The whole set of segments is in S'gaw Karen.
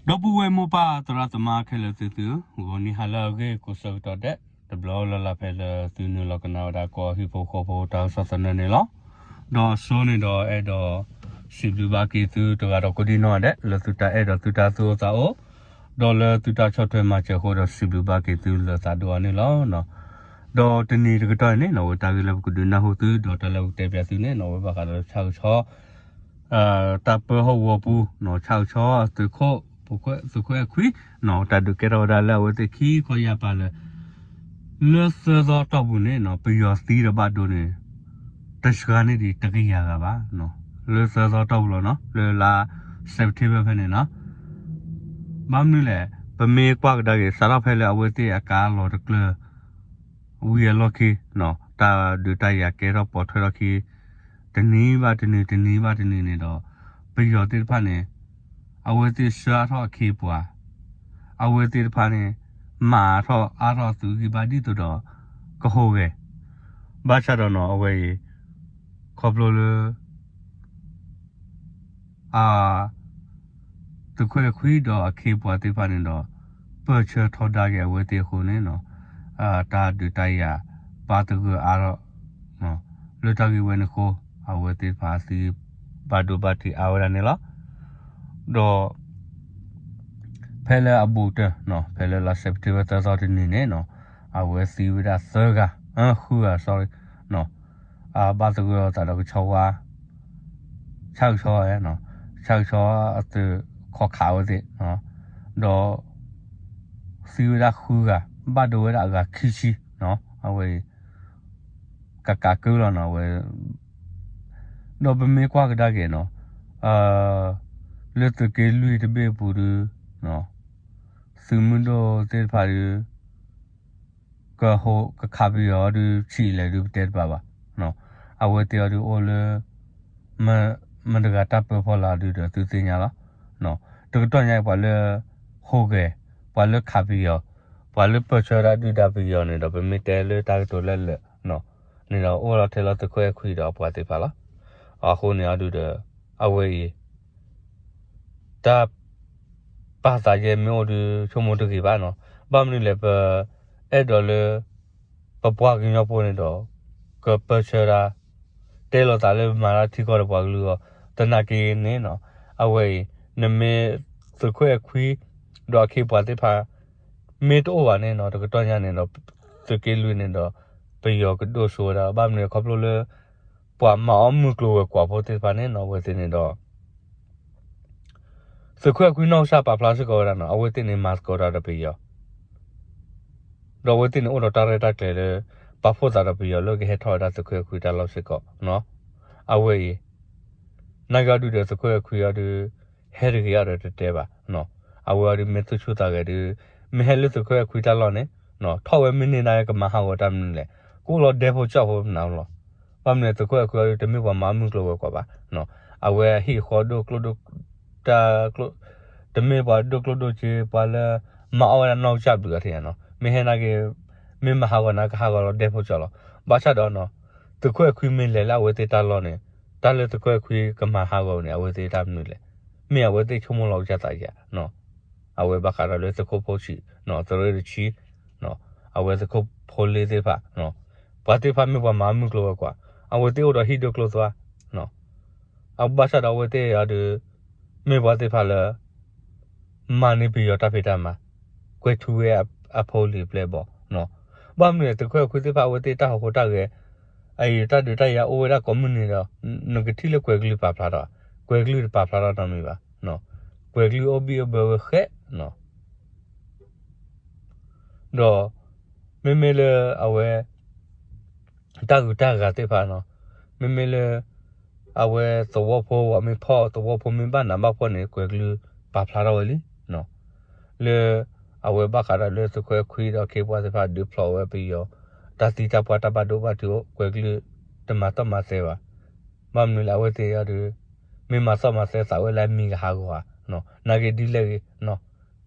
ဒီပုၢ်ဝဲၢ်မိၢ်ပၢ်သရၣ်သမါခဲလၢာ်သုသု, ဂီၤနံၤဟါလၢအဂ့ၤကိးဆၢကတီၢ်ဒဲး တဘျီလၢ်လၢ်ဖဲလၢသုနုာ်လီၤကနၣ်ဝဲဒၣ်ကီၢ်ဟံၣ်ဖိဃီဖိတၢ်ကစီၣ်သနၢၣ်န့ၣ်လီၤ. ဒီးအဆိန့ၣ်ဒီးအဲၣ်ဒိး စံးဘျုးဘၣ်က့ၤသုတဂၤဒီးကိးဒံနီၢ်ဒဲး လၢသုတၢ်အဲၣ်ဒီးသုတၢ်သူၣ်အိၣ်သးအိၣ်, ဒီးလၢသုတၢ်ဆီၣ်ထွဲမၤစၢၤအဃိဒီး စံးဘျုးဘၣ်က့ၤသုလၢသးဒိၣ်အါန့ၣ်လီၤ. ဒီးတနံၤတကတီၢ်အံၤန့ၣ်နီၣ် ဝဲတၢ်ဂ့ၢ်လၢပကဒုးနၢ်ဟူသု ဒီးတၢ်လၢပကတဲပၠးသုန့ၣ်နီၣ် ဝဲဘၣ်ဃးဒီးဆၣ်ကဆီ တၢ်ပၢဟီၣ်ကဝီၤပူၤနီၣ် ဆၣ်ကဆီသုးခိၣ် သုးခိၣ်အဲၣ်ခွံနီၣ် တၢ်ဒုးကဲထီၣ်ဝဲဒၣ်လၢအဝဲသ့ၣ်ခံခီယၢ်ပၤလၢ လၢသၢသီတီၢ်ပူၤန့ၣ်နီၣ် ပယီၤသံဒီးဘၣ်ဒိန့ၣ် တစှၤန့ၢ်ဒံးတကယၤဂၤဘၣ်နီၣ် လၢသၢသီတီၢ်ပူၤလီၤနီၣ် လၢလါ September ဖဲန့ၣ်နီၣ် ဘၣ်မနုၤလဲၣ် ပမ့ၢ်ကွၢ်ကဒါက့ၤ စးထီၣ်ဖဲလၢအဝဲသ့ၣ်အကါလီၤတကျၢၤ ဝံၤအလီၢ်ခံနီၣ် တၢ်ဒုးတၢ်ယၤကဲထီၣ်ပိာ်ထွဲထီၣ်ခံ တနံၤဘၣ်တနံၤ တနံၤဘၣ်တနံၤန့ၣ်ဒီး ပယီၤသ့ၣ်တဖၣ်န့ၣ် အဝဲသ့ၣ်ဆှၢအါထီၣ်အခ့အပှၤ အဝဲသ့ၣ်တဖၣ်န့ၣ် မၤအါထီၣ်အါထီၣ်အသုးဂံၢ်ဘါဒ်သိးဒီး ကဟူးဂဲၤ ဘၣ်ဆၣ်ဒီးနီၣ် အဝဲအံၤ ခီဖျိလၢ အ သုးခိၣ်အဲၣ်ခွံဒီးအခ့အပှၤသ့ၣ်တဖၣ်န့ၣ်ဒီး ပၢၢ်ဆၢထီဒါက့ၤအဝဲသ့ၣ်အဃိန့ၣ်နီၣ် တၢ်ဒုးတၢ်ယၤ ဘၣ်သဂၢၢ်အါထီၣ် လၢတၢ်ဂ့ၢ်ဝဲန့ၣ်အဃိ အဝဲသ့ၣ်တဖၣ်သံ ဘၣ်ဒိဘၣ်ထံးအါဝဲဒၣ်န့ၣ်လီၤ. ဒီး ဖဲလၢအဘူးကတၢၢ်နီၣ် ဖဲလၢလါ September သၢသီတနံၤန့ၣ်နီၣ် အဝဲသံဝဲဒၣ်သၢဂၤ ဃုဂၤ sorry နီၣ် အဘၣ်သဂၢၢ်အသးဒီးကဆီဝါ ဆၣ်ကဆီ ဆၣ်ကဆီအသုးခီၣ်ခးဝဲသ့ၣ် ဒီး သံဝဲဒၣ်ဃုဂၤ ဘၣ်ဒိဝဲဒၣ်အဂၤခံဆံနီၣ် အဝဲအံၤ ကကးကၢလီၤနီၣ် အဝဲ ဒီးပမ့ၢ်ကွၢ်ကဒါက့ၤနီၣ် လၢသုးက့လွံၢ်တဘ့ၣ်အပူၤဒု သုးမုၢ်ဒိၣ်သ့ၣ်တဖၣ်ဒု ကဟူးကခးပယီၤအီၤဒု ဆံးလဲၣ်ဒုပတဲတဘၣ်ဘၣ်. အဝဲသ့ၣ်အီၤဒုအိၣ်လၢ မတဂၤတၢ်ပၢဖီလာ်ဒုဒီးသုသ့ၣ်ညါလီၤ. တကတီၢ်ညါအံၤပှၤလၢ ဟူးဂဲၤ ပှၤလၢခးပယီၤ ပှၤလၢပၢၢ်ဆၢဒၣ်ဒုၣ်ဒါပယီၤန့ၣ်ဒီး ပမ့ၢ်တဲလၢတၢ်ကတိၤလၢလၢာ်န့ၣ်ဒီး အိၣ်လီၤထဲလီၤသုးခိၣ်အဲၣ်ခွံဒီးအပှၤသ့ၣ်တဖၣ်လီၤ. အဃိန့ၣ်အီၤဒုဒီး အဝဲအံၤ တၢ် ပာ်သးယဲမ့ၢ်အိၣ်ဒု ဆိကမိၣ်တဂ့ၤဘၣ်နီၤ. ဘၣ်မနုၤလဲၣ် ပအဲၣ်ဒိးလၢ ပပှၤကညီဖိန့ၣ်ဒီး ကပၢၢ်ဆၢဒၣ် တဲလိာ်သးလၢမၤတၢ်ထံကီၢ်ဒီးပှၤကလုာ်အဂီၢ် သနာ်က့န့ၣ်နီၤ အဝဲအံၤ နမ့ၢ်သုးခိၣ်အဲၣ်ခွံ ဒီးအခ့အပှၤသ့ၣ်တဖၣ် မ့ၢ်တအိၣ်ဘၣ်န့ၣ်နီၤ တကတီၢ်ညါန့ၣ်ဒီး သုးက့လွံၢ်န့ၣ်ဒီး ပယီၤကဒိၣ်စိဝဲဒၣ် ဘၣ်မနုၤလဲၣ် ခီဖျိလၢ ပှၤမၤအီၣ်မုၢ်ကျိၤဝဲၤကွာ်ဖိသ့ၣ်တဖၣ်န့ၣ်နီၤ အဝဲသ့ၣ်န့ၣ်ဒီး သုးခိၣ်အဲၣ်ခွံနီၢ်ကစၢ်ပာ်ဖျါစ့ၢ်ကီးဝဲဒၣ်နီၤ အဝဲသ့ၣ်န့ၣ်မၤသကိးတၢ်ဒီးပယီၤ ဒီးအဝဲသ့ၣ်န့ၣ်အိၣ်ဒီးတၢ်ရဲၣ်တၢ်ကျဲၤလၢ ပာ်ဖှိၣ်သးဒီးပယီၤလၢကဟဲထီၣ်ဝဲဒၣ်သုးခိၣ်အဲၣ်ခွံတၢ်လီၢ်စ့ၢ်ကီးနီၤ အဝဲအံၤ နာ်က့အီၤဒုဒီးသုးခိၣ်အဲၣ်ခွံအီၤဒု ဟဲတဂ့ၤအီၤဒီးတတဲဘၣ်နီၤ အဝဲအီၤဒုမ့ၢ်သူၣ်ဆူၣ်သးဂဲၤဒု မ့ၢ်ဟဲလၢသုးခိၣ်အဲၣ်ခွံတၢ်လီၢ်န့ၣ်နီၤ ထီၣ်ဝဲမ့ၢ်န့ၢ်နာ်က့ကမၤဟးဂီၤတၢ်မနုၤလဲၣ် ကအိၣ်လီၤဒဲဖိကၠီၣ်ဖိနၤလီၤ ဘၣ်မနုၤသုးခိၣ်အဲၣ်ခွံအီၤဒုတမ့ၢ်ပှၤမၤအီၣ်မုၢ်ကျိၤဝဲၤကွာ်ဘၣ်နီၤ အဝဲအဟံၣ်အဃီဒိၣ်ကျိၣ်ဒိၣ် တၢ်ကျိၣ် တမ့ၢ်ပှၤဒိၣ်ကျိၣ်ဒိၣ်စ့ ပှၤလၢ မၤအီၣ်ဝဲဒၣ်နီၢ်ကစၢ်ဘျုးအီၤထံၣ်နီၤ မ့ၢ်ဟဲနာ်က့ မ့ၢ်မၤဟးဂီၤနာ်ကဟးဂီၤလီၤဒဲဖိကၠီၣ်လီၤ ဘၣ်ဆၣ်ဒီးနီၤ သုးခိၣ်အဲၣ်ခွံမ့ၢ်လဲၤလၢအဝဲသ့ၣ်တၢ်လီၢ်န့ၣ် တၢ်လၢသုးခိၣ်အဲၣ်ခွံကမၤဟးဂီၤန့ၣ် အဝဲသ့ၣ်တၢ်မနုၤလဲၣ် မ့ၢ်အဝဲသ့ၣ်ဆိကမိၣ်လီၤကစၢ်သးယၤနီၤ အဝဲဘၣ်ဃးဒီးလၢသုးခိၣ်ဖိဆံးနီၤ သုးရ့ၣ်တဆံနီၤ အဝဲသုးခိၣ်ဖိလ့သ့ၣ်တဖၣ်နီၤ ပှၤသ့ၣ်တဖၣ်မ့ၢ်ပှၤမၤအီၣ်မုၢ်ကျိၤဝဲၤကွာ် အဝဲသ့ၣ်အိၣ်ဒီးဟံၣ်ဒိၣ်ကျိၣ်သွါနီၤ အဘၣ်ဆၣ်ဒီးအဝဲသ့ၣ်အီၤဒု မ့ၢ်ပှၤသ့ၣ်တဖၣ်လၢ မၤန့ၢ်ပယီၤတၢ်ဖံးတၢ်မၤ ကွဲၤထူဝဲအဖိလံၤပျဲၢ်ဘီၣ်နီၤ ဘၣ်မနုၤလဲၣ် သုးခိၣ်အဲၣ်ခွံသ့ၣ်တဖၣ်အဝဲသ့ၣ်တၢ်ဟီၣ်ခိၣ်တၢ်ဂဲၤ အအံၤတၢ်ဒုးတၢ်ယၤအိၣ်ဝဲဒၣ်ကိးမုၢ်နံၤဒီး နကထံၣ်လၢကွဲၤကလုၢ်ပာ်ဖျါထီၣ် ကွဲၤကလုၢ်တပာ်ဖျါထီၣ်နီတမံၤဘၣ် ကွဲၤကလုၢ်အိၣ်ဘံၣ်အိၣ်ဘၢဝဲဃဲနီၤ ဒီး မ့မ့ၢ်လၢအဝဲ တၢ်ဂုၤတၢ်ဂၤသ့ၣ်တဖၣ်နီၤ မ့မ့ၢ်လၢ အဝဲသဝီဖိဝဲမ့ၢ်ဖီၣ် သဝီဖိမ့ၢ်ဘၣ်နးဘၣ်ဖှီၣ်န့ၣ် ကွဲၤကလုၢ်ပာ်ဖျါထီၣ်ဝဲလံနီၤ လၢ အဝဲဘၣ်ဃးဒီးလၢသုးခိၣ်အဲၣ်ခွံဒီးအခ့အပှၤသ့ၣ်တဖၣ်ဒုးဖျိးဝဲပယီၤ တၢ်သံတၢ်ပှၢ်တၢ်ဘၣ်ဒိဘၣ်ထံးအိၣ် ကွဲၤကလုၢ်တမၤတီၣ်မၤသဲဘၣ် ဘၣ်မနုၤလဲၣ် အဝဲသ့ၣ်အီၤဒု မ့ၢ်မၤတီၣ်မၤသဲသးဝဲလၢအမံၤကဟးဂီၤဧါ နာ်က့ဒ်လဲၣ်ဂ့ၤ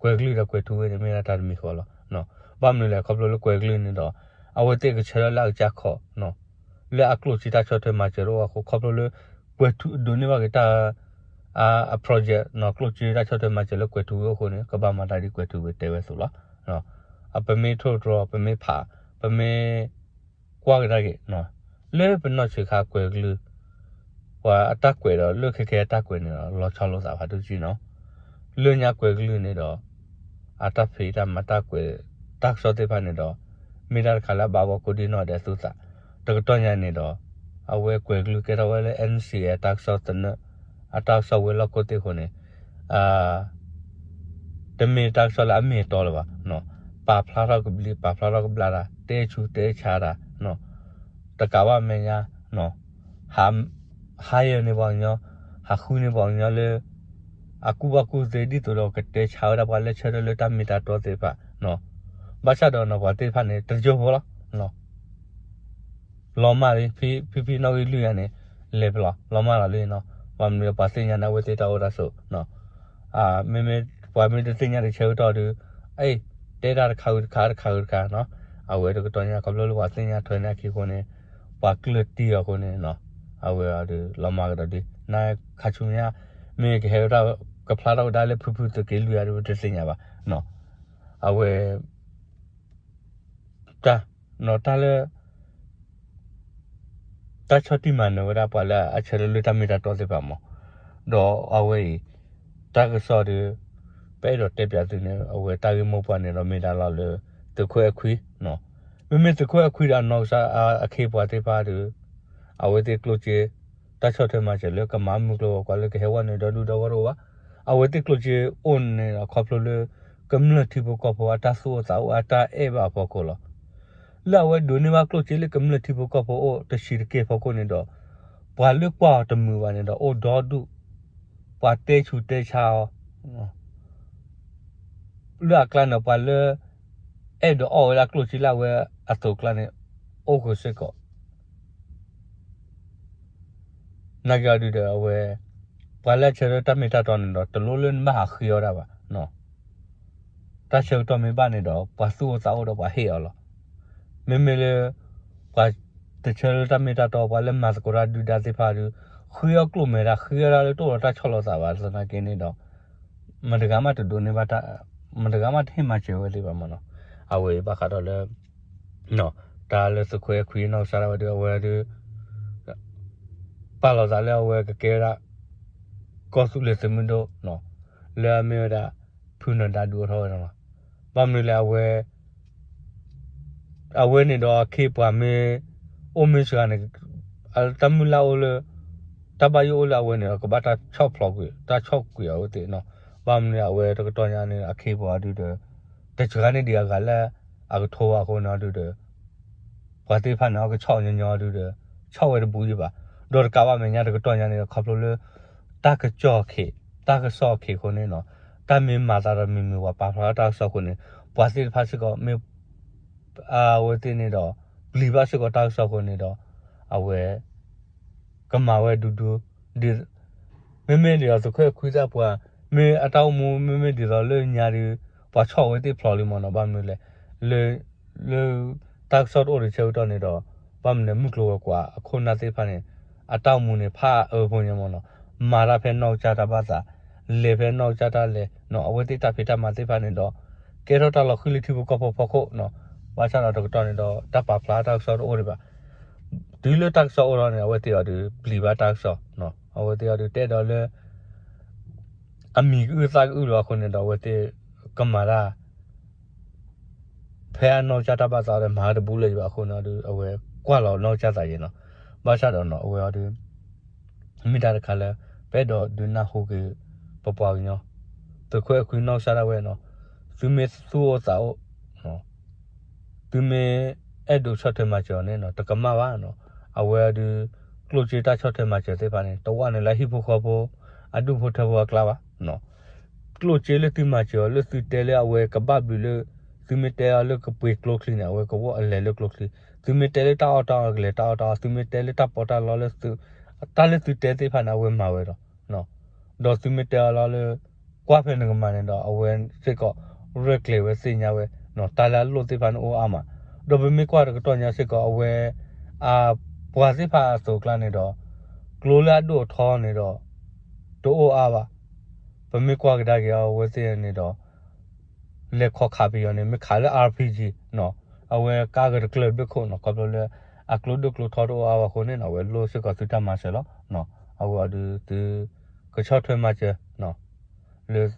ကွဲၤကလုၢ်ဒီးကွဲၤထူဝ့န့ၣ် မ့ၢ်ဒၣ်တၢ်တမံၤဃီလီၤ. ဘၣ်မနုၤလဲၣ် ခီဖျိလၢကွဲၤကလုၢ်န့ၣ်ဒီး အဝဲသ့ၣ်ကဆၢထၢၣ်လၢအကစၢ်ခီၣ် လၢအကျိၣ်စ့တၢ်ဆီၣ်ထွဲမၤစၢၤတအိၣ်အဃိ ခီဖျိလၢ ကွဲၤထူဒိးန့ၢ်ဘၣ်က့ၤတၢ် အ project နီၤ ကျိၣ်စ့တၢ်ဆီၣ်ထွဲမၤစၢၤလၢကွဲၤထူဝ့အဃိန့ၣ် ကဘၣ်မၤတၢ်ဒ်ကွဲၤထူဝ့တဲဝဲအသိးလီၤ. ပမ့ၢ်ထိၣ်တြီၤ ပမ့ၢ်ဖး ပမ့ၢ် ကွၢ်ကဒါက့ၤ လၢပနီၢ်ဆံးခါကွဲၤကလုၢ် ပှၤအတၢ်ကွဲးဒီးလၢခဲခဲအတၢ်ကွဲးန့ၣ်ဒီး လီၤဆီလိာ်သးဖးဒိၣ်ကံနီၤ. လၢညါကွဲၤကလုၢ်န့ၣ်ဒီး အတၢ်ဖံးတၢ်မၤတၢ်ကွဲး တၢ်ကစီၣ်သ့ၣ်တဖၣ်န့ၣ်ဒီး မ့ၢ်တၢ်တခါလၢအဘၣ်ဘီကိးဒံနီၢ်ဒဲးသူသး တကတီၢ်ညါန့ၣ်ဒီး အဝဲကွဲၤကလုၢ်ကဲထီၣ်ဝဲလၢ NCA အတၢ်ကစီၣ်သနၢၣ် အတၢ်ကစီၣ်ဝဲၤလီၢ်ခိၣ်သ့ၣ်အဃိန့ၣ် တမ့ၢ်တၢ်ကစီၣ်လၢအမ့ၢ်အတီလၢၤဘၣ်. ပာ်ဖျါထီၣ်ကဘျံး ပာ်ဖျါထီၣ်ကဘျၣ်တၢ် တဲဆူးတဲဆါတၢ် တကးဘၣ်မဲာ်ညါ ဟးယဲၢ်န့ၢ်ပှၤကညီ ဟးဃုန့ၢ်ပှၤကညီလၢ အကူၣ်ဘၣ်ကူၣ်သ့ ဒ်သိးဒီးကတဲဆါဝဲဒၣ်ပှၤလၢ ဆၢထၢၣ်လၢတၢ်မ့ၢ်တၢ်တီသ့ၣ်တဖၣ် ဘၣ်ဆၣ်ဒီးနီၤ ပှၤသ့ၣ်တဖၣ်န့ၣ် တယိဖိလီၤ. လီၤမၢ်လံ ဖံဖံနီၣ်ဂံၢ်လွံၢ်ဂၤန့ၣ် လဲၤဖဲလီၤ လီၤမၢ်လီၤလံနီၤ. ဘၣ်မနုၤပှၤသ့ၣ်ညါန့ၣ် အဝဲသ့ၣ်တၢ်အိၣ်တၢ်ဆိး မ့မ့ၢ်ပှၤမ့ၢ်တသ့ၣ်ညါတဆၢကတီၢ်ဒီး အဲ တဲတၢ်တခါဃုာ်တခါ တခါဃုာ်တခါနီၤ. အဝဲတကတီၢ်ညါ ခီဖျိလၢပှၤသ့ၣ်ညါထွဲန့ၢ်အခံအဃိန့ၣ် ပှၤကျၢၢ်တံၢ်အီၤအဃိန့ၣ် အဝဲအီၤဒီး လီၤမၢ်ကဒီးဒ် နခါဆူညါ မ့ၢ်ကဟဲဝဲဒၣ် ကဖျါထီၣ်ဝဲဒၣ်လၢဖုဖုသုးက့လွံၢ်ဂၤဒီး ပတသ့ၣ်ညါဘၣ်. အဝဲ တၢ် တၢ်လၢ တၢ်ဆီၣ်တံၢ်မၤနၢၤဝဲဒၣ်ပှၤလၢအဆၢထၢၣ်လၢတၢ်မ့ၢ်တၢ်တီသ့ၣ်တဖၣ်မး, ဒီးအဝဲအံၤ တၢ်ကစီၣ်ဒီး ပအဲၣ်ဒိးတဲပၠးသုန့ၣ် အဝဲတၢ်ဂ့ၢ်မိၢ်ပှၢ်န့ၣ်ဒီးမ့ၢ်ဒၣ်လီၤလၢ သုးခိၣ်အဲၣ်ခွံ, မ့မ့ၢ်သုးခိၣ်အဲၣ်ခွံဒီးအနီၢ်ကစၢ် အခ့အပှၤသ့ၣ်တဖၣ်ဒီး အဝဲသ့ၣ်ကျိၣ်စ့ တၢ်ဆီၣ်ထွဲမၤစၢၤလၢကမၤမုၢ်ကျိၤဝဲၤကွာ်လၢကဟဲဝဲန့ၣ်ဒီဒူၣ်ဒီဂီၢ်တအိၣ်ဘၣ်. အဝဲသ့ၣ်ကျိၣ်စ့အိၣ်န့ၣ်ဒီးခီဖျိလၢ ကမျၢၢ်ထံဖိကီၢ်ဖိအတၢ်သူၣ်အိၣ်သးအိၣ်အတၢ်အဲၣ်ဘၣ်အဖီခိၣ်လီၤ. လၢအဝဲဒိးန့ၢ်ဘၣ်ကျိၣ်စ့လၢကမျၢၢ်ထံဖိကီၢ်ဖိအိၣ်တဆံးတက့ၢ်အဖီခိၣ်န့ၣ်ဒီး ပှၤလၢကွၢ်အီၤတမုာ်ဘၣ်န့ၣ်ဒီးအိၣ်ဒီဒူၣ်, ပှၤတဲဆူးတဲဆါအီၤ လၢအကျါန့ၣ် ပှၤလၢ အဲၣ်ဒိးအီၣ်ဝဲဒၣ်ကျိၣ်စ့လၢအဝဲအသိးအကျါန့ၣ် အိၣ်ဃုာ်စ့ၢ်ကီး နာ်က့အီၤဒုးဒီးအဝဲ ပှၤလၢအဆၢထၢၣ်တၢ်မ့ၢ်တၢ်တီန့ၣ်ဒီး တလိၣ်လၢနဘၣ်ဟးဃ့အီၣ်ဒၣ်ဘၣ်. တၢ်ဆၢကတီၢ်မ့ၢ်ဘၣ်န့ၣ်ဒီး ပှၤသူၣ်အိၣ်သးအိၣ်ဒီးပှၤဟ့ၣ်အီၤလီၤ. မ့မ့ၢ်လၢ ပှၤတဆၢထၢၣ်တၢ်မ့ၢ်တၢ်တီ ပှၤလၢမၤသကိးတၢ်ဒုၣ်ဒါသ့ၣ်တဖၣ်ဒီး ဃ့အီၣ်ကျိၣ်မဲာ်တၢ် ဃ့အီၣ်တၢ်လၢတအိၣ်ဒီးတၢ်ဆီၣ်လီၤသးဘၣ်သနာ်က့န့ၣ်ဒီး မတဂၤမးတဒိးန့ၢ်ဘၣ်တၢ်, မတဂၤမးတဟ့ၣ်မၤစၢၤဝဲသ့ၣ်ဘၣ်မးနီၤ. အဝဲဘၣ်ဃးဒီးလၢ တၢ်လၢသုးခိၣ်အဲၣ်ခွံနီၢ်ကစၢ်ဒၣ်ဝဲဒီး အဝဲဒီး ပာ်လီၤသးလၢအဝဲကကဲဝဲဒၣ် ကီၢ်သူလ့ၤသုးမုၢ်ဒိၣ် လၢအမ့ၢ်ဝဲဒၣ် ဖုနၢၤဒါဒုးအိၣ်ထီၣ်ဝဲဒၣ်လီၤ. ဘၣ်မနုၤလဲၣ်အဝဲ အဝဲန့ၣ်ဒီးအခ့အပှၤမ့ၢ် အိၣ်မ့ၢ်စှၤန့ၣ် တၢ်မုၢ်လၢ်အိၣ်လၢ တၢ်ဘၣ်ယိၣ်အိၣ်လၢအဝဲန့ၣ်ဒီး ကဘၣ်တၢ်ဆီၣ်ဖျိးကွံာ် တၢ်ဆီၣ်ကွံာ်အဝဲသ့ၣ်နီၤ. ဘၣ်မနုၤအဝဲတကတီၢ်ညါန့ၣ် အခ့အပှၤဒုးဒီး တစှၤန့ၢ်ဒံးအဂၤလၢ အကထိဘၣ်အဃိန့ၣ်ဒုးဒီး ပှၤသ့ၣ်တဖၣ်န့ၣ် အကဆီၣ်ညီညီဒုးဒီး ဆီၣ်ဝဲတဘူးယံၤဘၣ်. ဒီးတကးဘၣ်မဲာ်ညါတကတီၢ်ညါန့ၣ်ဒီး ခီဖျိလၢ တၢ်ကစီၣ်အခံး တၢ်ကစီၣ်အခံးအဃိန့ၣ်နီၤ တၢ်မ့ၢ်မၤသးဒီးမံၤမံၤပှၤပာ်ဖျါထီၣ်တၢ်ကစီၣ်အဃိန့ၣ် ပှၤသ့ၣ်တဖၣ်စ့ၢ်ကီးမ့ၢ် အဝဲသ့ၣ်န့ၣ်ဒီး ပျံၤဘၣ်စ့ၢ်ကီးတၢ်ကစီၣ်အဃိန့ၣ်ဒီး အဝဲ ကမၤဝဲဒူဒူ ဒ် မ့မ့ၢ်ဒ်သိးသုးခိၣ်အဲၣ်ခွံသ့ၣ်ပှၤ မ့ၢ်အတၢ်အိၣ်မူ မ့မ့ၢ်ဒ်သိးလၢညါဒီး ပှၤဆီၣ်ဝဲသ့ၣ်ဖျိးလံမးနီၤ. ဘၣ်မနုၤလဲၣ် လၢ လၢ တၢ်ကစီၣ်တအိၣ်တဆၢကတီၢ်န့ၣ်ဒီး ဘၣ်မနုၤလဲၣ် မုၢ်ကျိၤဝဲၤကွာ်အခိၣ်နၢ်သ့ၣ်တဖၣ်န့ၣ် အတၢ်အိၣ်မူန့ၣ် ဖးအၢဖိညါမးနီၤ. မၤတၢ်ဖဲနီၢ်ကစၢ်တၢ်ဘၣ်သး လဲၤဖဲနီၢ်ကစၢ်တၢ်လဲၤနီၤ. အဝဲသ့ၣ်တၢ်ဖံးတၢ်မၤသ့ၣ်တဖၣ်န့ၣ်ဒီး ကဲထီၣ်တၢ်လီၤဃံလၢထံဖိကီၢ်ဖိဖီခိၣ်နီၤ. ဘၣ်ဆၣ်ဒီးတကတီၢ်န့ၣ်ဒီး တၢ်ပာ်ဖျါတၢ်ကစီၣ်တအိၣ်ဒံးဘၣ်. တုၤလၢတၢ်ကစီၣ်အိၣ်ထီၣ်န့ၣ် အဝဲသ့ၣ်အီၤဒီးပျံၤဘၣ်တၢ်ကစီၣ်နီၤ. အဝဲသ့ၣ်အီၤဒီးတဲဒီးလၢ အမံၤကအုၣ်သးကအုၣ်လီၤအဃိန့ၣ်ဒီး အဝဲသ့ၣ်ကမၤတၢ် ဖဲအနီၢ်ကစၢ်တၢ်ဘၣ်သးဒီးမၤတဘူးလၢၤဘၣ်အဃိန့ၣ်ဒီး အဝဲကွၢ်လီၤနီၢ်ကစၢ်သးယဲနီၤ. ဘၣ်ဆၣ်ဒီးနီၤ အဝဲအီၤဒီး မ့ၢ်တၢ်တခါလၢ ပအဲၣ်ဒိးဒုးနၢ်ဟူက့ၤ ပပှၤကညီ သုးခိၣ်အဲၣ်ခွံနီၢ်ကစၢ်ဒၣ်ဝဲနီၤ သုမ့ၢ်သူၣ်အိၣ်သးအိၣ် သုမ့ၢ်အဲၣ်ဒိးဆီၣ်ထွဲမၤစၢၤအီၤန့ၣ်နီၤ တကမၣ်ဘၣ်နီၤ. အဝဲအီၤဒီး ကျိၣ်စ့တၢ်ဆီၣ်ထွဲမၤစၢၤသ့ၣ်တဖၣ်န့ၣ် တဝၣ်န့ၣ်လၢဟံၣ်ဖိဃီဖိ အဒူၣ်ဖိထၢဖိအကျါဘၣ်နီၤ. ကျိၣ်စ့လၢသုမၤစၢၤအီၤလၢသုတဲလၢအဝဲကဘၣ်ဘျုးလၢ သုမ့ၢ်တဲအီၤလၢကပှ့ၤကျိချံန့ၣ် အဝဲကဝီၤအလဲၤလၢကျိချံ, သုမ့ၢ်တဲလၢတၢ်အီၣ်တၢ်အီ ကလဲၤတၢ်အီၣ်တၢ်အီ, သုမ့ၢ်တဲလၢတၢ်ပီးတၢ်လီလၢသု တၢ်လၢသုတဲသ့ၣ်တဖၣ်န့ၣ် အဝဲမၤဝဲဒီး ဒီးသုမ့ၢ်တဲအီၤလီၤလၢ ကွၢ်ဖဲနကမၤန့ၣ်ဒီး အဝဲစ့ၢ်ကီး ရဲၣ်ကျဲၤဝဲသ့ၣ်ညါဝဲ တၢ်လၢအလိၣ်သ့ၣ်တဖၣ်န့ၣ်အိၣ်အါမး, ဒီးပမ့ၢ်ကွၢ်တကတီၢ်ညါစ့ၢ်ကီး အဝဲ အပှၤသ့ၣ်တဖၣ်အသိးအကျါန့ၣ်ဒီး ကျိလၢအဒိၣ်အထီန့ၣ်ဒီး တအိၣ်အါဘၣ်. ပမ့ၢ်ကွၢ်ကဒါက့ၤအဝဲသ့ၣ်န့ၣ်ဒီး လဲၤခီခးပယီၤန့ၣ် မ့ၢ်ခးလၢ အါရ်ပံၣ်ကၠံၣ် နီၤ, အဝဲကါဂ့ၤတကျၢၤတဘ့ၣ်ခိၣ်နီၤ, ခီဖျိလၢ အကျိဒိၣ်ကျိထီတအိၣ်အါဘၣ်အဃိန့ၣ်နီၤ, အဝဲလိၣ်စ့ၢ်ကီးသုတၢ်မၤစၢၤလီၤ. အဝဲအီၤဒုးသု ကဆီၣ်ထွဲမၤစၢၤ လၢ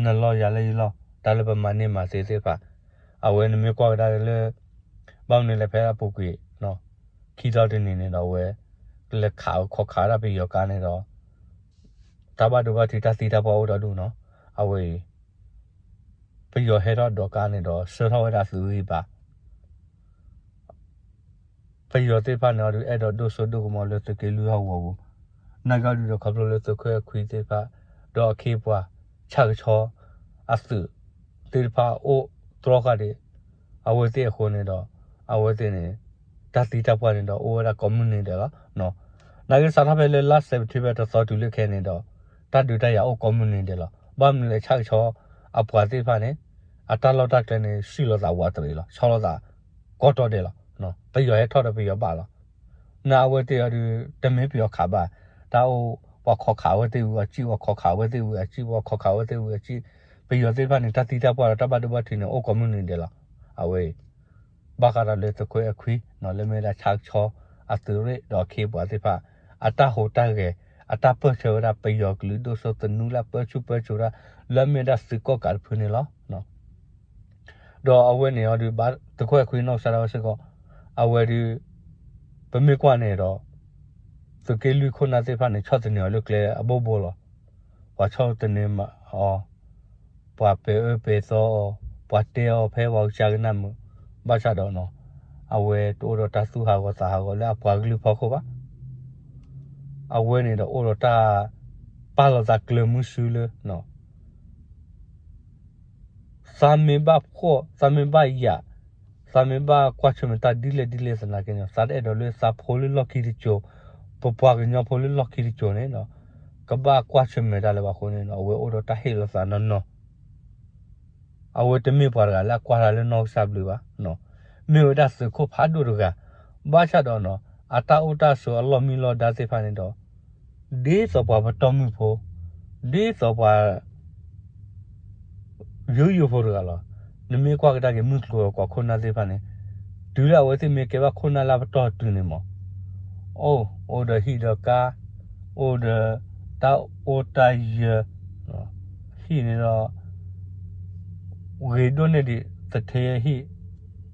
နလီၢ်ယၤလၢယလီၢ် တၢ်လၢပမၤန့ၢ်မၤသ့သ့ၣ်တဖၣ်, အဝဲနမ့ၢ်ကွၢ်ကဒါလၢ ဘၣ်မနုၤလဲၣ် ဖဲအပူၤကွံာ် ခံသီတနံၤန့ၣ်ဒီး အဝဲ လဲၤခးခီခးဒၣ်ပယီၤကါန့ၣ်ဒီး တၢ်ဘၣ်ဒိဘၣ်ထံးတၢ်သံတၢ်ပှၢ်အိၣ်ဒီဒူၣ်နီၤ, အဝဲအံၤ ပယီၤဟဲထီၣ်ဒိးကါန့ၣ်ဒီး ဆှၢထီၣ်ဝဲဒၣ်သုးဂံၢ်ဘါ ပယီၤသ့ၣ်တဖၣ်န့ၣ်အီၤဒုး အဲၣ်ဒိးဒိၣ်စိဒိၣ်ကမီၤလၢသုးက့လွံၢ်ဟီၣ်ကဝီၤပူၤ, နာ်က့အီၤဒုးဒီးခီဖျိလၢသုးခိၣ်အဲၣ်ခွံသ့ၣ်တဖၣ် ဒီးအခ့အပှၤ ဆၣ်ကဆီ အသုးသ့ၣ်တဖၣ်အိၣ်တြီဃာ်ဒံး အဝဲသ့ၣ်အဃိန့ၣ်ဒီး အဝဲသ့ၣ်န့ၣ် တၢ်သံတၢ်ပှၢ်န့ၣ်ဒီးအိၣ်ဝဲဒၣ်ကိးမုၢ်နံၤဒဲးလီၤ. နာ်က့စးထီၣ်ဖဲလၢလါစဲးပထ့ဘၢၣ် တသီတုၤလၢခဲအံၤန့ၣ်ဒီး တၢ်ဒုးတၢ်ယၤအိၣ်ကိးမုၢ်နံၤဒဲးလီၤ. ဘၣ်မနုၤလဲၣ် ဆၣ်ကဆီ အပှၤသ့ၣ်တဖၣ်န့ၣ် အတၢ်လီၢ်တၢ်ကျဲန့ၣ် ဆှံၣ်လိာ်သးဝးတရံးလီၤ, ဆီၣ်လိာ်သး ကိးတီၤဒဲးလီၤ. ပယီၤဟဲထီၣ်ဒီးပယီၤဘၣ်လီၤ. နာ်အဝဲသ့ၣ်အီၤဒုး တမ့ၢ်ပယီၤခးဘၣ်, တၢ်အိၣ် ပှၤခီခးအဝဲသ့ၣ်ဝံၤအစံၣ်, ပှၤခီခးအဝဲသ့ၣ်ဝံၤအစံၣ်, ပှၤခီခးအဝဲသ့ၣ်ဝံၤအစံၣ်, ပယီၤသ့ၣ်တဖၣ်န့ၣ် တၢ်သံတၢ်ပှၢ်ဒီးတၢ်ဘၣ်ဒိဘၣ်ထံးန့ၣ် အိၣ်ကိးမုၢ်နံၤဒဲးလီၤ. အဝဲအံၤ ဘၣ်ဃးဒီးလၢသုးခိၣ်အဲၣ်ခွံ လၢမ့ၢ်ဝဲဒၣ်ဆၣ်ကဆီ အသုးရ့ၣ်ဒီးအခ့အပှၤသ့ၣ်တဖၣ် အတၢ်ဟူးတၢ်ဂဲၤ အတၢ်ပၢၢ်ဆၢဝဲဒၣ်ပယီၤကလုာ်ဒိၣ်စိသနူလၢအပၢဆူၣ်ပၢစိးတၢ် လၢအမ့ၢ်ဝဲဒၣ်သုးကီၣ်ကးတဖုန့ၣ်လီၤ. ဒီးအဝဲန့ၣ်အီၤဒုး သုးခိၣ်အဲၣ်ခွံနီၢ်ကစၢ်ဒၣ်ဝဲစ့ၢ်ကီး အဝဲဒုး ပမ့ၢ်ကွၢ်န့ၣ်ဒီး သုးက့လွံၢ်ခိၣ်နၢ်သ့ၣ်တဖၣ်န့ၣ် ဆီၣ်သနံးအီၤလၢကျဲအဘိဘိလီၤ. ပှၤဆီၣ်သနံးအီၤ, ပှၤပဲာ်အၢပဲာ်သီအီၤ, ပှၤတဲအီၤဖဲပှၤကစၢ်ကနၣ်မုာ်, ဘၣ်ဆၣ်ဒီး အဝဲတအိၣ်ဒီးတၢ်သူၣ်ဟးဂီၤသးဟးဂီၤလၢအပှၤကလုာ်ဖီခိၣ်ဘၣ်. အဝဲန့ၣ်ဒီးအိၣ်ဒီးတၢ် ပာ်လီၤသးကျၢၤမုဆူလၢ သးမ့ၢ်ဘၣ်ဖှီၣ်, သးမ့ၢ်ဘၣ်ယာ်, သးမ့ၢ်ဘၣ်ကွၢ်ဆၢၣ်မဲာ်တၢ်ဒ်လဲၣ်ဒ်လဲၣ်သနာ်က့န့ၣ် သးတအဲၣ်ဒိးလၢသးဖိလၢလီၢ်ခံတစိၤ, ပပှၤကညီဖိလၢလီၢ်ခံတစိၤန့ၣ် ကဘၣ်ကွၢ်ဆၢၣ်မဲာ်တၢ်လၢၤဘၣ်အဃိန့ၣ် အဝဲအိၣ်ဒီးတၢ်ဟ့ၣ်လီၤသးနီၢ်နီၢ် အဝဲတမ့ၢ်ပှၤတဂၤလၢအကွၢ်တၢ်လၢနီၢ်ကစၢ်ဘျုးဘၣ်, မ့ၢ်ဝဲဒၣ်သုးခိၣ်ဖးဒိၣ်တဂၤ, ဘၣ်ဆၣ်ဒီး အတၢ်အိၣ်တၢ်ဆိးအလီၢ်မံလီၢ်ဒါသ့ၣ်တဖၣ်န့ၣ်ဒီး ဒ်သိးပှၤပတီၢ်မုၢ်ဖိ, ဒ်သိးပှၤ ယိယိဖိတဂၤလီၤ. နမ့ၢ်ကွၢ်ကဒါက့ၤမုၢ်ကျိၤဝဲၤကွာ်ခိၣ်နၢ်သ့ၣ်တဖၣ်န့ၣ်, တုၤလၢအဝဲသ့ၣ်မ့ၢ်ကဲဘၣ်ခိၣ်နၢ်လၢအပတီၢ်တုၤန့ၣ်မး, အိၣ်, အိၣ်ဒီးဟံၣ်ဒီးကါ, အိၣ်ဒီးတၢ်အိၣ်တၢ်ယၢၤ, ဟံၣ်န့ၣ်ဒီး ဂ့ၤဒိၣ်န့ၢ်ဒံးသထ့ဟံၣ်, ဂ့ၤဒိၣ်န့ၢ်ဒံး ယိၤ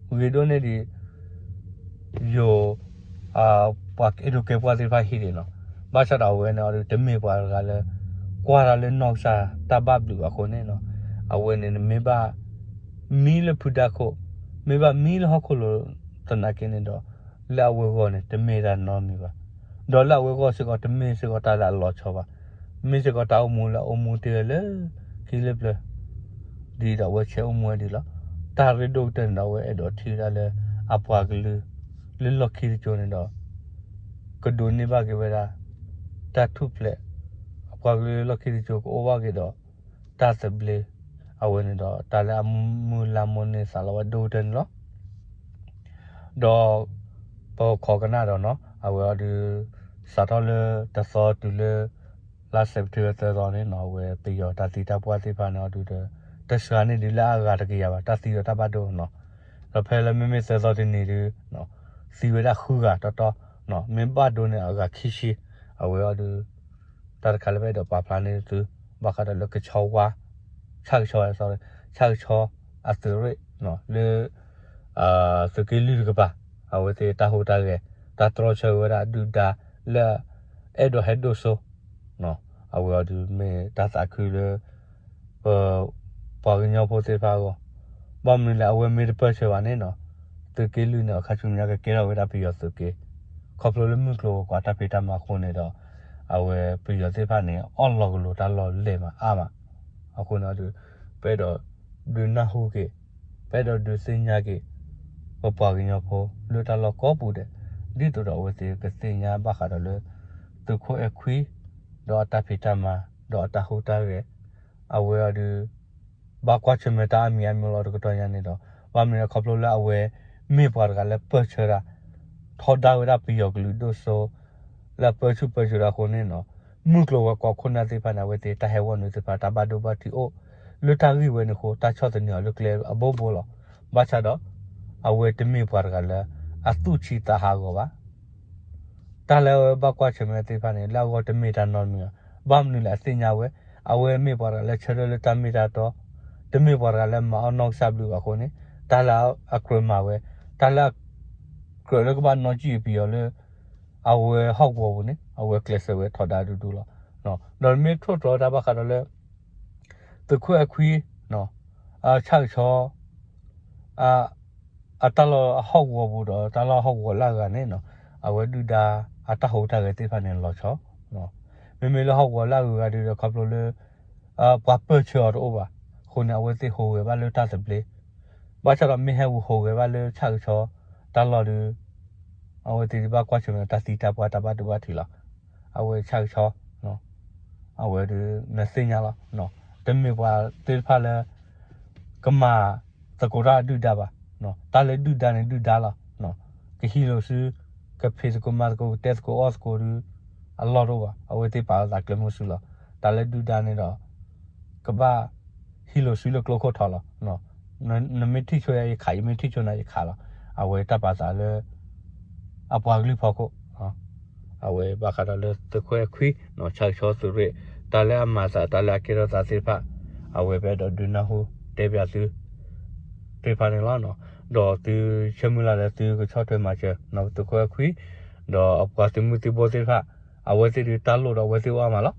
ပှၤကဲဒိၣ်ကဲပှၢ်သ့ၣ်တဖၣ်ဟံၣ်ဒံးလီၤ. ဘၣ်ဆၣ်ဒီးအဝဲန့ၣ်အီၤဒုး တမ့ၢ်ပှၤတဂၤလၢ ကွၢ်တၢ်လၢနီၢ်ကစၢ်တၢ်ဘၣ်ဘျုးဘၣ်အဃိန့ၣ်, အဝဲန့ၣ်နမ့ၢ်ဘၣ် မံလၢဖုဒါခိၣ်, မ့ၢ်ဘၣ်မံလၢဟီၣ်ခိၣ်လိၤသနာ်က့န့ၣ်ဒီး လၢအဝဲဂီၢ်န့ၣ် တမ့ၢ်တၢ်နီတမံၤဘၣ်. ဒီးလၢအဝဲဂီၢ်စ့ၢ်ကီး တမ့ၢ်စ့ၢ်ကီးတၢ်လၢအလီၤဆီဘၣ်. မ့ၢ်စ့ၢ်ကီးတၢ်အိၣ်မူလၢအအိၣ်မူတ့ၢ်ဝဲလၢ ခံလၢပျၢၤ ဒ်ဒီးအဝဲဆဲးအိၣ်မူဝဲဒ်လီၤ. တၢ်ရ့ဒိၣ်ကတၢၢ်န့ၣ်ဒီး အဝဲအဲၣ်ဒိးထံၣ်ဝဲဒၣ်လၢ အပှၤကလုာ် လၢလီၢ်ခံတစိၤန့ၣ်ဒီး ကဒိးန့ၢ်ဘၣ်က့ၤဝဲဒၣ် တၢ်ထူၣ်ဖျဲး အပှၤကလုာ်လၢလီၢ်ခံတစိၤကအိၣ်ဘၣ်က့ၤဒီး တၢ်သဘျ့ အဝဲန့ၣ်ဒီး တၢ်လၢအမုၢ်လၢ်မိၣ်န့ၢ်သးလီၤဝဲဒိၣ်ကတၢၢ်န့ၣ်လီၤ. ဒီး ပခိးကနၣ်ဒီးနီၤ အဝဲအီၤဒုး စးထီၣ်လၢတသီတုၤလၢ လါစဲးပထ့ဘၢၣ်သၢသီန့ၣ်နီၤ အဝဲပယီၤတၢ်သံတၢ်ပှၢ်သ့ၣ်တဖၣ်န့ၣ်အီၤဒုးဒီး တစှၤန့ၢ်ဒံးလၢအဂၤတကယၤဘၣ် တၢ်သံဒီးတၢ်ဘၣ်ဒိနီၤ. ဒီးဖဲလၢမ့မ့ၢ်သၢသီတနံၤဒုး သံဝဲဒၣ်ဃုဂၤတီတီ မ့ၢ်ဘၣ်ဒိန့ၣ်အဂၤခံဆံ အဝဲအီၤဒုး တၢ်တခါလၢပအဲၣ်ဒိးပာ်ဖျါန့ၢ်သု ဘၣ်ဃးဒီးလၢကဆီဝါ ဆၣ်ကဆီ ဆၣ်ကဆီ အသုးရ့ၣ် လၢ သုးက့လွံၢ်တကပၤ အဝဲသ့ၣ်တၢ်ဟူးတၢ်ဂဲၤ တၢ်တြီဆၢဝဲဒၣ်ဒုၣ်ဒါလၢ အဲၣ်ဒိးဟဲဒိၣ်စိ အဝဲအီၤဒုးမ့ၢ်တၢ်သးခုလၢ ပ ပှၤကညီဖိသ့ၣ်တဖၣ်အဂီၢ်, ဘၣ်မနုၤလဲၣ် အဝဲမ့ၢ်တပၢၢ်ဆၢဘၣ်န့ၣ်နီၤ သုးက့လွံၢ်န့ၣ် အခါဆူညါကကဲထီၣ်ဝဲဒၣ်ပယီၤသုးက့, ခီဖျိလၢမုၢ်ကျိၤဝဲၤကွာ်တၢ်ဖံးတၢ်မၤအဃိန့ၣ်ဒီး အဝဲပယီၤသ့ၣ်တဖၣ်န့ၣ် အီၣ်လီၤကလိၤတၢ်လီၢ်လဲၢ်မးအါမး, အဃိန့ၣ်ဒီး ပအဲၣ်ဒိးဒုးနၢ်ဟူက့ၤ, ပအဲၣ်ဒိးဒုးသ့ၣ်ညါက့ၤ ပပှၤကညီဖိလၢတၢ်လီၢ်ကိးပူၤဒဲး, ဒ်သိးဒီးအဝဲသ့ၣ်ကသ့ၣ်ညါဘၣ်ဃးဒီးလၢ သုးခိၣ်အဲၣ်ခွံ ဒီးအတၢ်ဖံးတၢ်မၤ ဒီးအတၢ်ဟူးတၢ်ဂဲၤ, အဝဲအီၤဒုး ဘၣ်ကွၢ်ဆၢၣ်မဲာ်တၢ်အါမံၤအါမျိၤလီၤတကတီၢ်ညါန့ၣ်ဒီး ဘၣ်မနုၤလဲၣ်ခီဖျိလၢအဝဲမ့ၢ်ပှၤတဂၤလၢပၢၢ်ဆၢတၢ် ထီဒါဝဲဒၣ်ပယီၤကလုာ်ဒိၣ်စိ လၢအပၢဆူၣ်ပၢစိးတၢ်အဃိန့ၣ်နီၤ မုၢ်ကျိၤဝဲၤကွာ်ခိၣ်နၢ်သ့ၣ်တဖၣ်န့ၣ် အဝဲသ့ၣ်တၢ်ဟဲဝီနုာ်သ့ၣ်တဖၣ် တၢ်ဘၣ်ဒိဘၣ်ထံးအိၣ် လၢတၢ်ဂ့ၢ်ဝဲန့ၣ်အဃိ တၢ်ဆီၣ်သနံးအီၤလၢကျဲအဘိဘိလီၤ. ဘၣ်ဆၣ်ဒီး အဝဲတမ့ၢ်ပှၤတဂၤလၢ အသူၣ်ဆံးသးဟးဂီၤဘၣ်. တၢ်လၢအဝဲဘၣ်ကွၢ်ဆၢၣ်မဲာ်သ့ၣ်တဖၣ်န့ၣ် လၢအဂီၢ်တမ့ၢ်တၢ်နီတမံၤဘၣ်. ဘၣ်မနုၤလဲၣ် အသ့ၣ်ညါဝဲ အဝဲမ့ၢ်ပှၤတဂၤလၢဆၢထၢၣ်လၢတၢ်မ့ၢ်တၢ်တီ, တမ့ၢ်ပှၤတဂၤလၢမၤအီၣ်နီၢ်ကစၢ်ဘျုးဘၣ်အဃိန့ၣ် တၢ်လၢအကြၢးမၤဝဲ, တၢ်လၢအကြၢးလၢကဘၣ်နီၣ်ကံၣ်အပံၤအီၤလၢ အဝဲဟီၣ်ကဝီၤပူၤန့ၣ် အဝဲကျဲးစၢးဝဲထီဒါဒူဒူလီၤ. ဒီးမ့ၢ်ထိၣ်သတြီၤတၢ်ဘၣ်ဃးဒီးလၢ သုးခိၣ်အဲၣ်ခွံ ဆၣ်ကဆီ အတၢ်လီၢ်အဟီၣ်ကဝီၤပူၤဒီးတၢ်လီၢ်ဟီၣ်ကဝီၤလၢအဂၤန့ၣ် အဝဲဒုၣ်ဒါအတၢ်ဟူးတၢ်ဂဲၤသ့ၣ်တဖၣ်န့ၣ်လီၤဆီ. မ့မ့ၢ်လၢဟီၣ်ကဝီၤလၢအဂၤဒီးခီဖျိလၢ ပှၤပၢၢ်ဆၢအီၤတအိၣ်ဘၣ်. အဃိန့ၣ် အဝဲသ့ၣ်ဟူးဂဲၤဘၣ်လၢတၢ်သဘျ့, ဘၣ်ဆၣ်ဒီးမ့ၢ်ဟဲဟူးဂဲၤဘၣ်လၢဆၣ်ကဆီတၢ်လီၢ်ဒီး အဝဲသ့ၣ်ဘၣ်ကွၢ်ဆၢၣ်မဲာ်တၢ်သံတၢ်ပှၢ်တၢ်ဘၣ်ဒိဘၣ်ထံးလီၤ. အဝဲဆၣ်ကဆီ အဝဲဒီးနသ့ၣ်ညါလီၤ. တမ့ၢ်ပှၤသ့ၣ်တဖၣ်လၢ ကမၤသကိးတၢ်ဒုၣ်ဒါဘၣ်. တၢ်လၢဒုၣ်ဒါန့ၣ်ဒုၣ်ဒါလီၤ. ကဟံးလိာ်စု ကဖံးသကိးမၤသကိး ကတဲသကိးအီၣ်သကိးဒီး အလီၢ်တအိၣ်ဘၣ်. အဝဲသ့ၣ်ပာ်လီၤသးကျဲမုၢ်ဆူလီၤ. တၢ်လၢဒုၣ်ဒါန့ၣ်ဒီး ကဘၣ်ဟံးလိာ်စုလၢကျိခိၣ်ထီလီၤ. နမ့ၢ်ထံၣ်ဆိယၤယခး ယမ့ၢ်ထံၣ်ဆိနၤယခးလီၤ. အဝဲတၢ်ပာ်သးလၢ အပှၤကလုာ်ဖီခိၣ် အဝဲဘၣ်ဃးဒီးလၢသုးခိၣ်အဲၣ်ခွံ ဆၣ်ကဆီသုးရ့ၣ် တၢ်လၢအမၤသး တၢ်လၢအကဲထီၣ်သးသ့ၣ်တဖၣ် အဝဲပအဲၣ်ဒိးဒုးနၢ်ဟူတဲပၠးသု သ့ၣ်တဖၣ်န့ၣ်လီၤ. ဒီးသုဆၢမုၢ်လၢ်လၢသုကဆီၣ်ထွဲမၤစၢၤ သုးခိၣ်အဲၣ်ခွံ ဒီးအပှၤသုးမုၢ်သံၣ်ဘိသ့ၣ်တဖၣ် အဝဲသ့ၣ်ဒုးတၢ်လိၣ်ဒီးအဝဲသ့ၣ်အိၣ်အါမးလီၤ.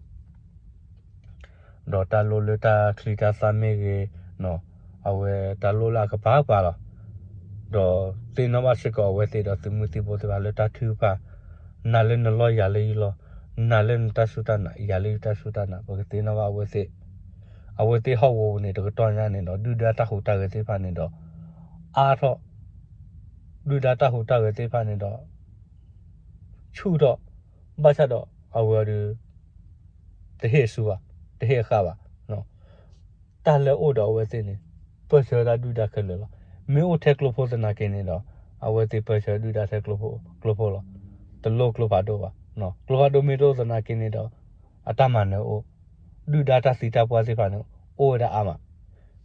ဒီးတၢ်လိၣ်လၢတၢ်ချံတၢ်သၣ်မ့ၢ်ဂ့ၤ အဝဲတၢ်လိၣ်လၢအကပၤကပၤလီၤ. ဒီးသ့ၣ်နီၣ်ဘၣ်စ့ၢ်ကီးအဝဲသ့ၣ်ဒီးသုးမုၢ်သံၣ်ဘိသ့ၣ်တဖၣ်လၢတၢ်ထုကဖၣ် နၤလၢနလီၢ်ယၤလၢယလီၢ်, နၤလၢနတၢ်စူၢ်တၢ်နာ် ယၤလၢယတၢ်စူၢ်တၢ်နာ် ပကသ့ၣ်နီၣ်ဘၣ်အဝဲသ့ၣ်, အဝဲသ့ၣ်ဟီၣ်ကဝီၤပူၤန့ၣ် တကတီၢ်ညါန့ၣ်ဒီး ဒုၣ်ဒါတၢ်ဟူးတၢ်ဂဲၤသ့ၣ်တဖၣ်န့ၣ်ဒီး အါထီၣ် ဒုၣ်ဒါတၢ်ဟူးတၢ်ဂဲၤသ့ၣ်တဖၣ်န့ၣ်ဒီး ဆူၣ်ထီၣ် ဘၣ်ဆၣ်ဒီးအဝဲဒီး တဟ့ၣ်အစုဘၣ်, တဟ့ၣ်အဃာ်ဘၣ်. တၢ်လၢအိၣ်ဒီးအဝဲသ့ၣ်န့ၣ် ပၢၢ်ဆၢဝဲဒၣ်ဒုၣ်ဒါခဲလၢာ်လီၤ. မ့ၢ်အိၣ်ထဲကျိဖိသနာ်က့န့ၣ်ဒီး အဝဲသ့ၣ်ပၢၢ်ဆၢဒုၣ်ဒါထဲကျိဖိလီၤ. တလိၣ်ကျိဖးဒိၣ်ဘၣ်. ကျိဖးဒိၣ်မ့ၢ်တအိၣ်သနာ်က့န့ၣ်ဒီး အတၢ်မၤနၢၤအိၣ်, ဒုၣ်ဒါတၢ်သံတၢ်ပှၢ်သ့ၣ်တဖၣ်န့ၣ် အိၣ်ဝဲဒၣ်အါမး.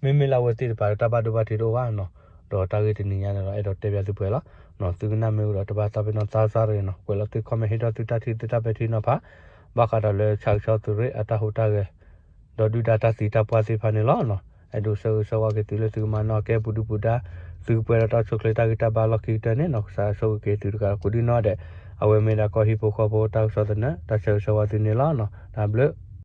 မ့မ့ၢ်လၢအဝဲသ့ၣ်တဖၣ်တၢ်ဘၣ်ဒိဘၣ်ထံးတအိၣ်ဘၣ်နီၤ. ဒီးတၢ်ဂ့ၢ်တနံၤညါန့ၣ်ဒီး အဲၣ်ဒိးတဲပၠးသုပှဲၤလီၤ. သုကနၣ်မ့ၢ်အိၣ်ဒီးတဘၣ်သးပ့ၤနီၣ်သးစၢ်ရ့ၣ်နီၤ, ကွဲးလီၤသု comment ဟ့ၣ်ထီၣ်သုတၢ်ထံၣ်သုတၢ်ပဲာ်ထံနီၤဖး ဘၣ်ဃးဒီးလၢဆၣ်ကဆီသုးရ့ၣ်အတၢ်ဟူးတၢ်ဂဲၤ ဒီးဒုၣ်ဒါတၢ်သံတၢ်ပှၢ်သ့ၣ်တဖၣ်န့ၣ်လီၤ. အဲၣ်ဒိးဆၢဂ့ၤဆၢဝါက့ၤသုလၢသုကမၤနီၣ်ကဲပူၤဒုပူၤဒါ, သုကပှဲၤဒီးတၢ်ဆိၣ်ချ့တၢ်ဂံၢ်တၢ်ဘါလီၢ်ခံကတၢၢ်န့ၣ်နီၤ, ကစၢ်ဆိၣ်ဂ့ၤက့ၤသုတကးကိးဒံနီၢ်ဒဲး, အဝဲမ့ၢ်ဒၣ်ကီၢ်ဟံၣ်ဖိဃီဖိတၢ်ကစီၣ်သနၢၣ် တၢ်ဆၢဂ့ၤဆၢဝါသုန့ၣ်လီၤ. တၢ်ဘျုး